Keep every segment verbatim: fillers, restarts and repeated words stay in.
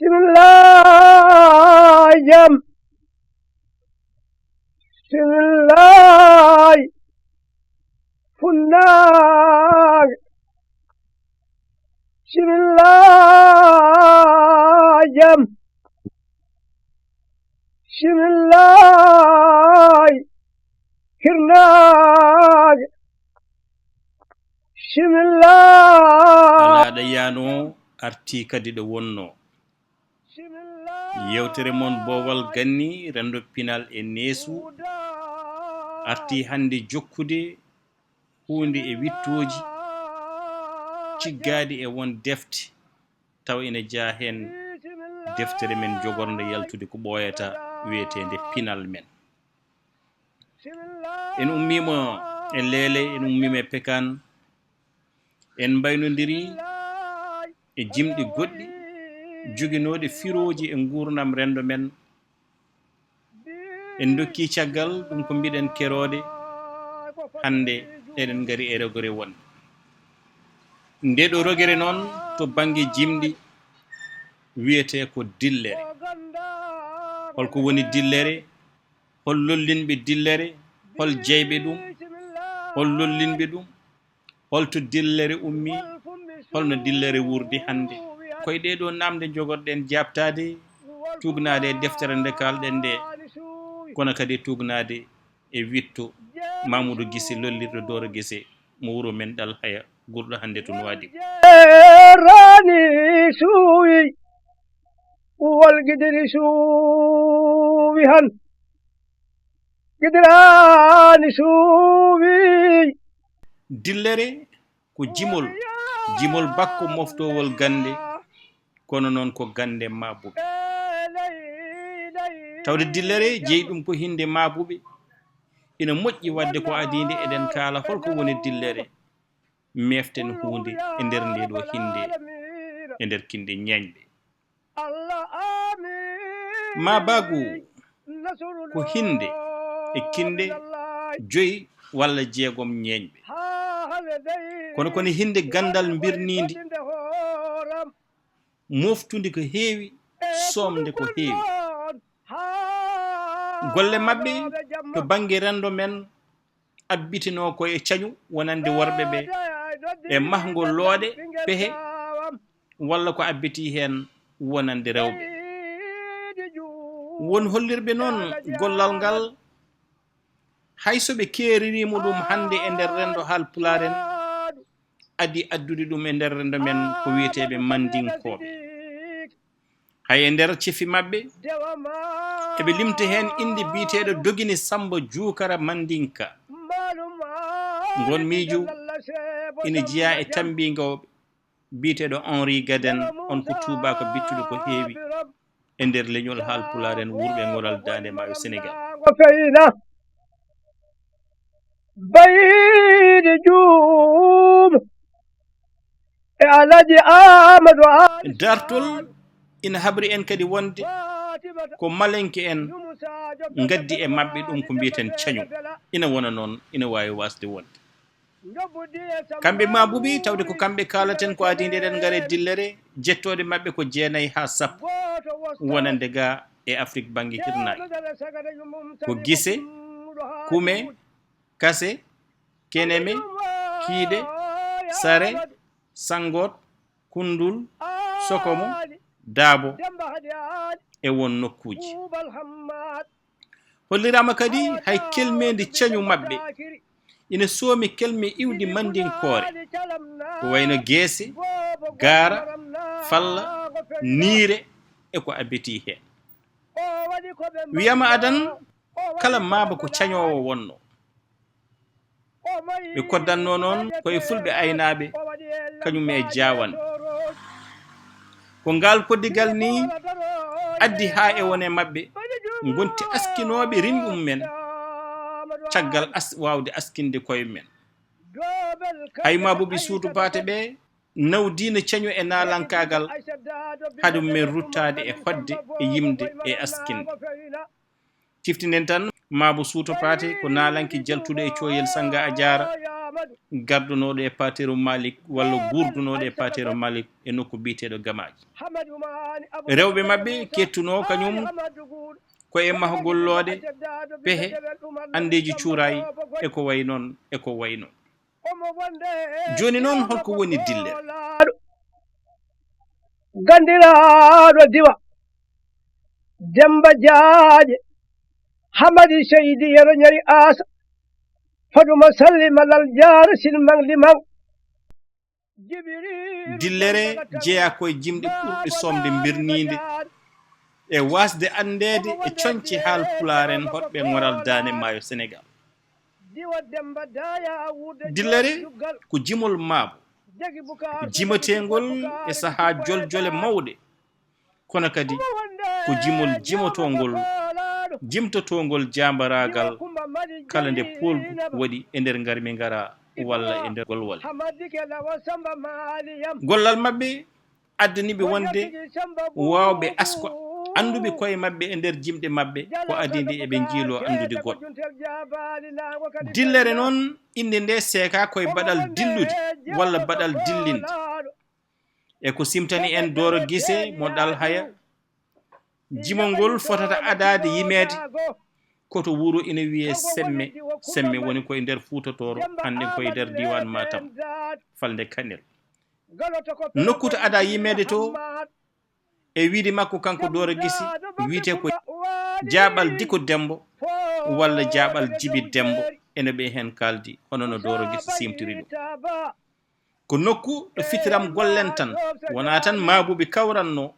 Bismillah jam. Bismillah funnaag. Bismillah jam. Bismillah hirnaag. Bismillah. Alaa ɗo yaanoo, artii kadi ɗo wonnoo. Yewtere mon Boowal Ganni, renndo pinal e neesu, artii hannde jokkude huunde e wiɗtooji ciggaaɗi e won defte, tawa ina jeyaa heen deftere men jogornde yaltude ko ɓooyata, wiyeteende Pinal Men. En ummiima e Leele, en ummiima e Pekaan, en mbaynondirii e jimɗi goɗɗi joginooɗi firooji e nguurndam renndo men. En ndokkii caggal ɗum ko mbiɗen keroode, hannde eɗen ngari e rogere wonde. Ndee ɗoo rogere noon, to bannge jimɗi, wiyetee ko dillere. Hol ko woni dillere? Hol lollinɓe dillere? Hol jeyɓe ɗum? Hol lollinɓe ɗum? Hol to dillere ummii? Hol no dillere wuurdi hannde? Ko e ɗee ɗoo naamnde njogorɗen jaaɓtaade, tuugnaade e deftere nde kaalɗen nde, kono kadi tuugnaade e wiɗto Mamoudou Guissé, lollirɗo Dooro Guissé, mo wuro men Ɗal Haya, guurɗo hannde to Nouadhibou. Jeerani suuwi, wol gidiri suuwi han. Gidiraani suuwi. Dillere ko jimol, jimol bakko moftoowol gannde, kono noon ko gannde maabuɓe. Tawde dillere jeyi ɗum ko hinnde maabuɓe, ina moƴƴi waɗde ko adiinde eɗen kaala hol ko woni dillere. Meeften huunde e nder ndee ɗoo hinnde, e nder kinɗe ñeeñɓe. Maabaagu ko hinnde e kinɗe joyi walla jeegom ñeeñɓe. Kono ko ne hinnde ganndal mbirniindi, moftundi ko heewi, soomde ko heewi. Golle maɓɓe to bannge renndo men abbitinoo ko e cañu wonande worɓe ɓe, e mahngo looɗe pehe, walla ko abbitii heen wonande rewɓe. Won hollirɓe noon gollal ngal, hay so ɓe keeririima ɗum hannde e nder renndo Haalpulaar en, adii addude ɗum e nder renndo men ko wiyeteeɓe Manndinkooɓe. Hay e nder cefi maɓɓe, eɓe limta heen innde biyeteeɗo Dogini Sammba Juukara Manndinka. Ngoon miijo ina jeyaa e tammbingooɓe biyeteeɗo Henri Gaden, on ko tuubaako bittuɗo ko heewi e nder leñol Haalpulaar en wuurɓe e ŋoral Daande Maayo Senegaal. Baydi Juum e Alhaji Aamadu Aali. Daartol ina habri en kadi wonde ko Malenke en ngaddi e maɓɓe ɗum ko mbiyeten cañu. Ina wona noon, ina waawi waasde wonde. Kamɓe Maabuɓe, tawde ko kamɓe kaalaten ko adii nde eɗen ngara e dillere, jettooɗe maɓɓe ko jeenayi haa sappo, wonande ga e Afrik bannge hirnaange. Ko Gise, Kume, Kase, Keneme, Kiiɗe, Sare, Sanngoot, Kunndul, Sokomo, Daabo e won nokkuuji. Holliraama kadi hay kelmeendi cañu maɓɓe ina soomi kelme iwdi Manndinkoore, ko wayno Geese, Gaara, Falla, Niire e ko abbitii heen. Wiyaama adan kala Maabo ko cañoowo wonnoo. Ɓe koddannoo noon ko e fulɓe aynaaɓe, kañum e jaawanɓe. Ko ngaal koddigal nii addi haa e won e maɓɓe ngonti askinooɓe rimɗi mum en, caggal as-, waawde askinde koye mum en. Hay Maabuɓe Suutu Paate ɓe nawdiino cañu e naalankaagal, hade mum en ruttaade e hoɗde e yimde e askinde. Ciftinen tan, Maabo Suuto Paate ko naalanke jaltuɗo e cooyel Sannga a jaara. gardunooɗo e Pateeru Malik walla guurdunooɗo e Pateeru Malik e nokku biyeteeɗo Gamaaji. Rewɓe maɓɓe kettunoo kañum ko e mahgol looɗe, pehe, anndeeji cuuraay e ko wayi noon e ko wayi noon. Jooni noon, holko woni dillere? Ganndiraaɗo diwa, Demmba Jaaƴe, Hamadi Seydi Yero Ñari Aasa, Faduma Salli Malal Jaara Sin Maŋ Limaŋ. Dillere jeyaa ko e jimɗi ɓurɗi soomde mbirniinde e waasde anndeede e coñce Haal Pulaar en hoɗɓe ŋoral daande maayo Senegaal. Dillere ko jimol maabo, jimeteengol e sahaa joljole mawɗe, kono kadi ko jimol jimotoongol, jimtotoongol jaambaraagal kala nde poolgu waɗi e nder ngarmi ngara walla e nder golwole. Gollal maɓɓe addani ɓe wonde waawɓe asko, annduɓe koye maɓɓe e nder jimɗe maɓɓe, ko adii nde eɓe njiiloo anndude goɗɗo. Dillere noon, innde nde seekaa koye baɗal dillude walla baɗal dillinde. E ko simtani en Dooro Gise mo Ɗalhaya, jimol ngol fotata adaade yimeede ko to wuro ina wiyee Semme. Semme woni koye nder Fuuta Tooro, hannden koye nder diiwaan Matam, falnde Kanel. Nokku to adaa yimeede to, e wiyde makko kanko Dooro Gise, wiyetee ko Jaaɓal Diko Demmbo walla Jaaɓal Jibi Demmbo, ene ɓe heen kaaldi, hono no Dooro Gise siimtiri ɗum. Ko nokku ɗo fitiram gollen tan, wonaa tan maabuɓe kawrannoo.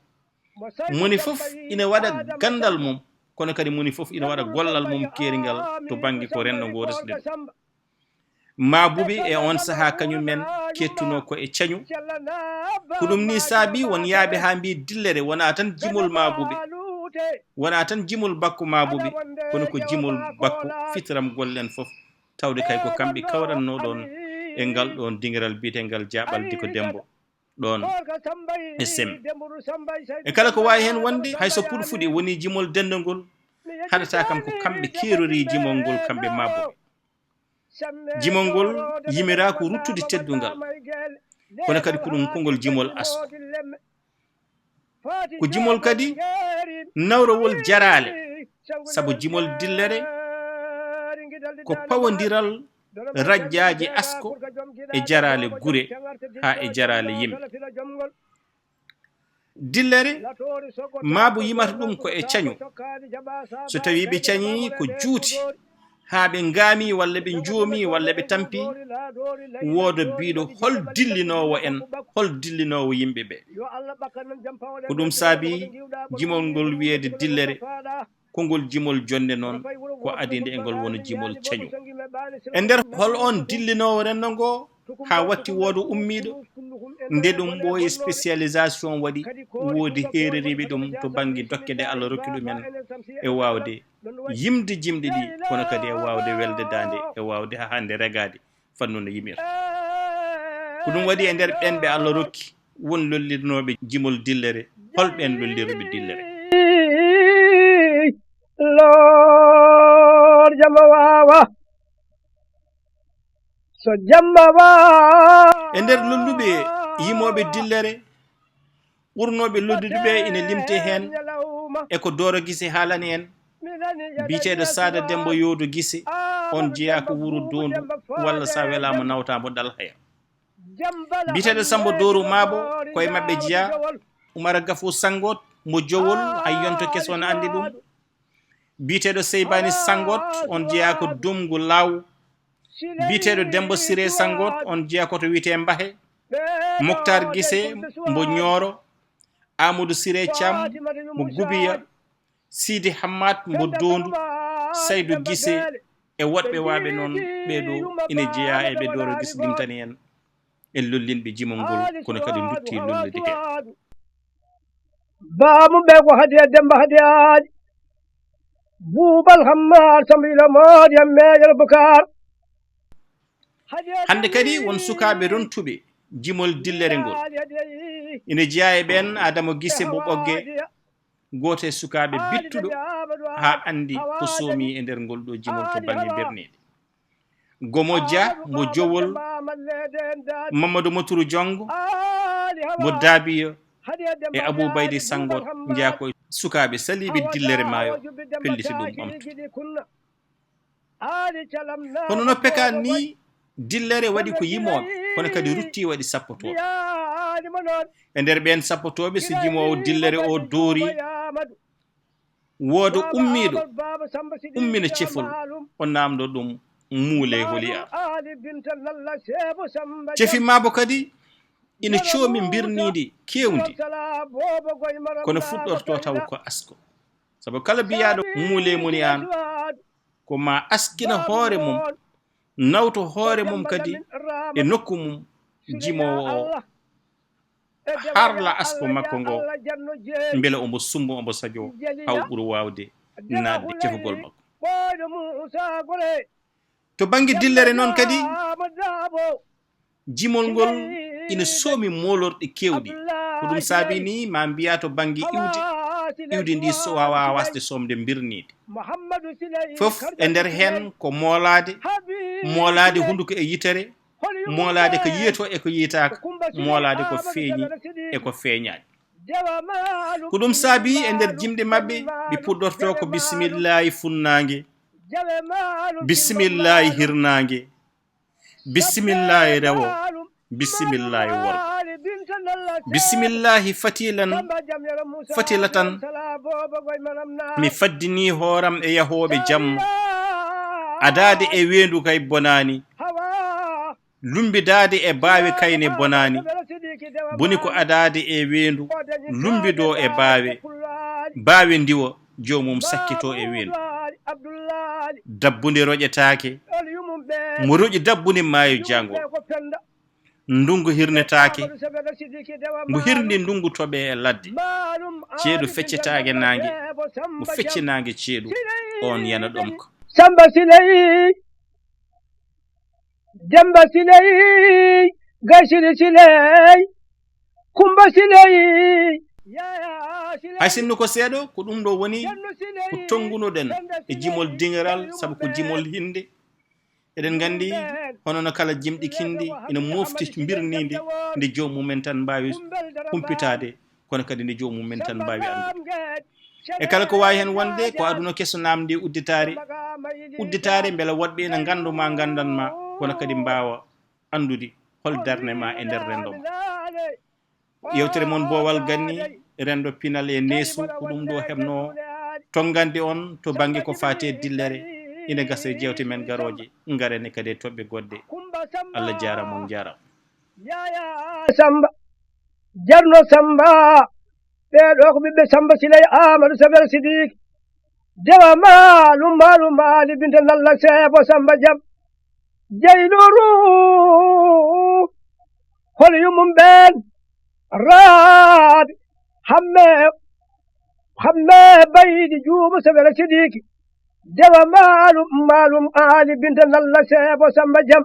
Moni fof ina waɗa ganndal mum, kono kadi moni fof ina waɗa gollal mum keeringal to bannge ko renndo ngoo resde ɗum. Maabuɓe e oon sahaa kañum en kettunoo ko e cañu. Ko ɗum nii saabii won yahɓe haa mbiyi dillere wonaa tan jimol maabuɓe, wonaa tan jimol bakko maabuɓe, kono ko jimol bakko fitiram gollen fof. Tawde kay ko kamɓe kawrannoo ɗoon e ngal ɗoon dingiral biyeteengal Jaaɓal Diko Demmbo ɗoon e Semme. E kala ko waawi heen wonde, hay so Pulfuɗi wonii jimol denndongol, haɗataa kam ko kamɓe keerorii jimol ngol, kamɓe maabuɓe. Jimol ngol yimiraa ko ruttude teddungal, kono kadi ko ɗum konngol jimol asko. Ko jimol kadi nawrowol jaraale, sabu jimol dillere ko pawondiral rajjaaji asko e jaraale gure haa e jaraale yimɓe. Dillere, maabu yimata ɗum ko e cañu. So tawii ɓe cañii ko juuti, haa ɓe ngaamii walla ɓe njoomii walla ɓe tampii, wooda biyɗo hol dillinoowo en, hol dillinoowo yimɓe ɓe. Ko ɗum saabii jimol ngol wiyeede dillere, ko ngol jimol jonnde noon, ko adii nde e ngol wona jimol cañu. E nder hol oon dillinoowo renndo ngoo, haa watti wooda ummiiɗo? Nde ɗum ɓooyi, spécialisation waɗi, woodi heeririiɓe ɗum to bannge dokke ɗe Allah rokki ɗumen e waawde yimde jimɗi ɗi, kono kadi e waawde welde daande, e waawde haa hannde regaade fannu no yimirta. Ko ɗum waɗi e nder ɓeen ɓe Allah rokki won lollirnooɓe jimol dillere, hol ɓeen lollirɓe dillere? Lor jama wawa. So jamma wa E nder lolluɓe yimooɓe dillere, ɓurnooɓe lollude ɓe ina limtee heen e ko Dooro Gise haalani en, biyeteeɗo Saada Demmba Yoodo Gise, oon jeyaa ko wuro Doondu, walla so a welaama nawtaa mbo Ɗalhaya. Biyeteeɗo Sammba Dooru Maabo, ko e maɓɓe jeyaa. Umar Gafuu Sanngoot mbo Jowol, hay yonto keso no anndi ɗum. Biyeteeɗo Seybaani Sanngoot, oon jeyaa ko Dumngu Laaw. Biyeteeɗo Demmba Siree Sanngoot, oon jeyaa ko to wiyetee Mbahe. Moktaar Gise mbo Ñooro, Aamadu Siree Caam mo Gubiya, Siidi Hammaat mbo Doondu, Saydu Gise e woɗɓe waaɓe noon, ɓee ɗoo ina jeyaa e ɓe Dooro Gise limtani en, e lollinɓe jimol ngol, kono kadi nduttii lollude heen. Baamu ɓe ko Hadiya Demmba Hadiyaaji, Buubal Hammaat Sambiila Moodi e Meeƴal Bukaar. Hannde kadi won sukaaɓe rontuɓe jimol dillere ngol. Ina jeyaa e ɓeen Adama Gise mbo Ɓoggee, gooto e sukaaɓe bittuɗo haa anndi ko soomi e nder ngol ɗoo jimol to bannge berniiɗe. Gomo Dia mo Jowol, Mamadou Moturu Jongo mo Daabiyo, e Abou Baydi Sangot Njaako, sukaaɓe saliiɓe dillere maayo, pelliti ɗum ɓamtude. Hono no pekaan ni, dillere waɗi ko yimooɓe, kono kadi rutti waɗi sappotooɓe. E nder ɓeen sappotooɓe, so jimoowo dillere o doori, wooda ummiiɗo, ummina cefol, o naamndo ɗum muule holi ar. Cefi maabo kadi ina coomi mbirniindi keewndi, kono fuɗɗorto taw ko asko. Sabu kala biyaaɗo muule moni aan, ko ma askina hoore mum, nawto hoore mum kadi e nokku mum jimoowo o, harla asko makko ngo, mbele ombo sumbo, ombo sajo, haa o ɓura waawde naatde cefugol makko. To bannge dillere noon kadi, jimol ngol ina soomi moolorɗi keewɗi. Ko ɗum saabi ni ma mbiya to bannge iwdi, iwdi ndi so waawaa wasde soomde mbirniiɗi. Fof e nder heen ko moolaade, moolaade hunnduko e yitere, moolaade ko yiyeto e ko yiyetaaka, moolaade ko feeñi e ko feeñaani. Ko ɗum saabi e nder jimɗi maɓɓe, ɓe puɗɗorto ko bisimillahi funnaange, bisimillahi hirnaange, bisimillahi rewo, bisimillahi worgo, bisimillahi fatilan, fatilatan. Mi faddini hooram e yahooɓe jamma. Adaade e weendu kay bonaani. Lumbidaade e baawe kayne bonaani. Boni ko adaade e weendu, lumbidoo e baawe. Baawe ndiwa, joomum sakkitoo e weendu. Dabbunde roƴetaake, mo roƴi dabbunde maayo jaangol. Ndungu hirnetaake, mo hirni ndungu toɓe e ladde. Ceeɗu feccetaake naange, mo fecci naange ceeɗu, oon yana ɗomka. Samba Siley, Demba Siley, Gaysiri Siley, Kumba Siley. Hay sinno ko seeɗa, ko ɗum ɗo woni ko tonngunoɗen e jimol diŋiral, sabu ko jimol hinnde. Eɗen nganndi, hono no kala jimɗi kinɗi ina mofti mbirniindi, nde joomum en tan mbaawi humpitaade, kono kadi nde joomum en tan mbaawi anndude. E kala ko waawi heen wonde, ko aduna keso naamndi udditaari, udditaare mbele woɗɓe ina nganndu ma, nganndan ma, kono kadi mbaawa anndude hol darnde ma e nder renndo ma. Yewtere mon Boowal Ganni, renndo pinal e neesu, ko ɗum ɗo heɓno tonngande on to bannge ko faati e dillere. Ina gasa e jeewte men garooje, ngaren e kadi e toɓɓe goɗɗe. Allah jaaraama, on njaaraama. Samba, Jarno Samba, ɓee ɗoo ko ɓiɓɓe Samba Siley Aamadu Sabel Sidiiki. Dewa maalum, maalum, maali Binta Nalla Seebo Samba Jam. Jeynooru, hol yummum ɓeen? Raabi, Hamme, Hamme Baydi Juumo Sabel Sidiiki. Dewa maalum, maalum, aali Binta Nalla Seebo Samba Jam.